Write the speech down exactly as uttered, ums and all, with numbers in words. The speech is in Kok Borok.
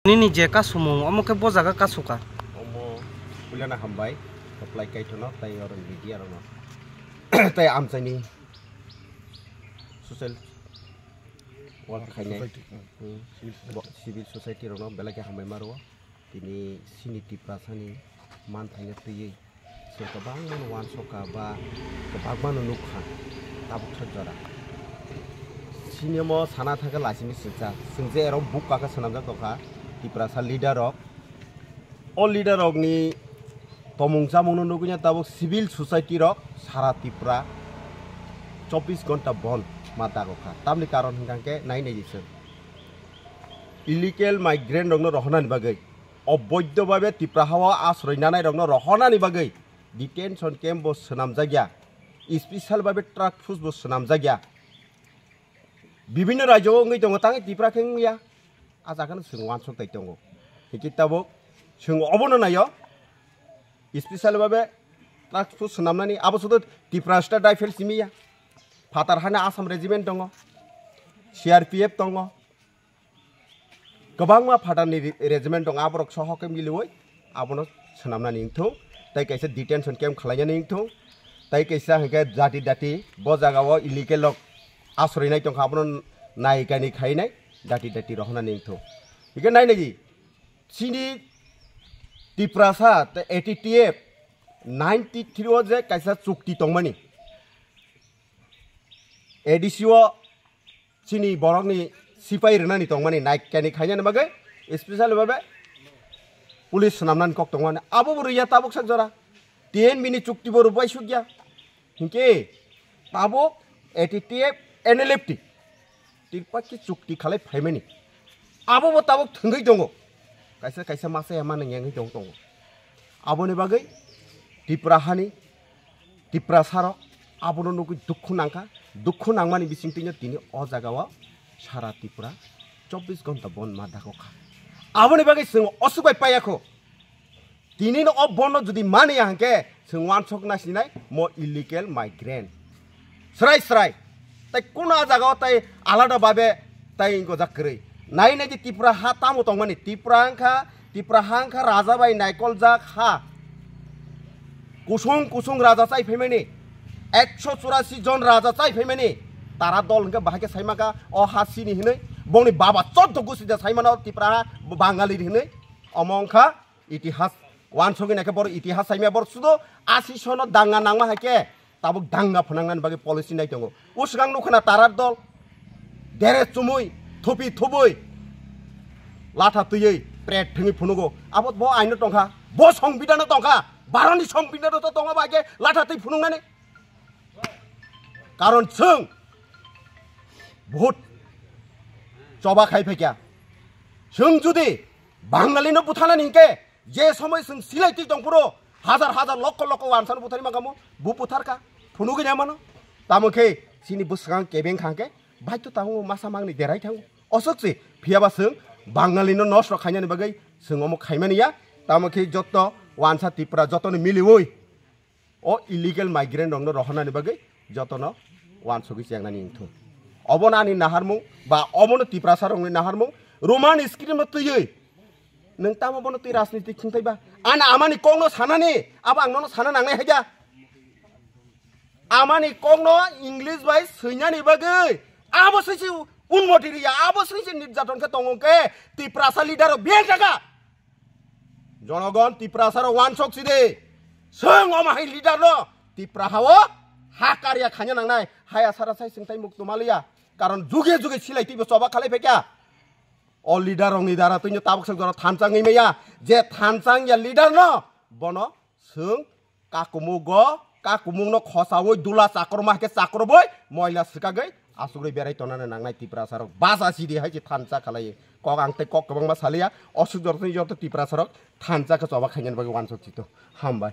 Nini je kasumung, omo khe bo jaga kasuka. Omo puilana hambai, koplai kaithono, tai oro media rokno. Tai amchaini social work khainai, society. Hmm. Civil society. Bo-, civil society rokno belai khe hambai ma rwo. Tini sini Tiprasani manthaino twiwi chwng kwbangmano uansukha ba kwbangmano nukha tabuksa jora. Sini omo sana thangkhe laisini swngchar. Chwng je ero buk kakhe swnamjak tongkha Tiprasa leader rok. O leader rokni tomung chamungno nugwino tabuk civil society rok sara Tripura chobbish ghonta bon ma dagokha. Tamni karon hwnkha khe nai nai di chwng. Illegal migrant rokno rohornani bagwi, oboidho babe Tripura hao asroi nanai rokno rohornani bagwi detention camp bo swnamjakya, special babe truck force bo swnamjakya. Bibinno rajyo wngwi tongo, tangwi Tripura khe wngya. A jaga no chwng uansuk tai tongo. Hikhe tabuk chwng obono naio, special babe truck force swnamnani, abo sudu Tripura State Rifles simi ya. Phatar hani Assam Regiment tongo, C R P F tongo, kwbangma phatarni re-, regiment tongo, aborok soho khe miliwi abono swnamnani wngthung, tei kaisa detention camp khwlainani wngthung, tei kaisa hwnkhe dati dati bo jagao illegal rok asroinai tongkha, abono naikani khainai dati dati rohornani wngthung. Hwnkhe nai nai di, chini Tiprasa tei A T T F ninety three o je kaisa chukti tongmani, A D C o chini borokni sipai rwnani tongmani, naikani khainani bagwi special babe police swnamnani kok tongmani, abo bo rwya tabuk sak jora. T N B ni chukti bo rwbai sukya. Hinkhe tabuk A T T F, N L F T, Tripura khe chukti khalai phaimani. Abo bo tabuk thwngwi tongo. Kaisa kaisa masa ya mani yangwi tong tongo. Aboni bagwi Tripura hani Tiprasarok abono nugwi dukhu nangkha, dukhu nangmani bisingtwino tini o jagao sara Tripura chobbish ghonta bon ma dagokha. Aboni bagwi chwng osuk bai paiyakho. Tini no o bon no jodi mani ya hwnkhe chwng uansuk nai sinai mo illegal migrant. Srai srai. Tai kuno jagao tai alada babe tai gojak kwrwi. Nai nai di Tripura ha tamo tongmani. Tripura wngkha, Tripura ha wngkha raja bai naikoljak ha. Kusung kusung raja chai phaimani. Ekso churasi jon raja chai phaimani. Tara dol hwnkhe bahai khe saimaka o ha sini hinwi. Bongni baba choddo gusi da saimano Tripura ha Bangali hinwi. Omo wngkha itihas. Wansogwi naikhe borok itihas saimaya, borok sudo asi sono danga nangma hai khe. Tabuk danga phwnangnani bagwi policy nai tongo. O swkang nukha na tarar dol, dere chumui, thupi thubui, latha twiwi, pret thwngwi phunugo. Abo bo aino tongkha, bo songbidano tongkha, baroni songbidano to tongo ba khe latha twi phunuknani. Karon chwng vote choba khai phaikya. Chwng judi Bangalino buthanani hinkhe, je somoi chwng silai twi tongphuru, hajar hajar lokho lokho wansano buthari mangamo, bu butharkha, phunugwi naimano. Tamo khe chini bwswkang kebeng khangkhe, baitho tango masa mangni derai thango. Osok se, phiyaba chwng Bangalino nosto khainani bagwi chwng omo khaimani ya. Tamo khe jotto wansa Tripura jottoni miliwi o illegal migrant rokno rohornani bagwi jotono wansugwi chengnani wngthung. Obono ani naharmung ba obono Tiprasa rokni naharmung Roman script no twiwi nwng tamo bono twi rajniti khwngthai ba? Ani amani kokno sanani abo ang nono sana nangnai haikha. Amani kokno English bai swinani bagwi abo swi se unmoti riya, abo swi se nirjaton khe tongo khe Tiprasa leader rok biyang jaga. Jonogon Tiprasa rok wansok sidi. Swng omo hai leader no Tipra hao ha karya khanya nangnai. Haya sara sai swng tai muk tuma liya. Karon juge juge silai twibo choba khalai phaikya. O leader rok ni dara twino tabuk swk jora thansa wngwi maya. Je thansa wngya leader no bono swng kakumuk go, kakumuk no khosawi dula chakroma hai khe chakroboi moila swkagwi asugwi berai tonani nangnai Tiprasa rok. Basa sidi hai se thansa khalai. Kok ang tei kok kwbangma saliya. Osuk jortoni jorto Tiprasa rok thansa khe choba khainani bagwi wansok sito. Hambai.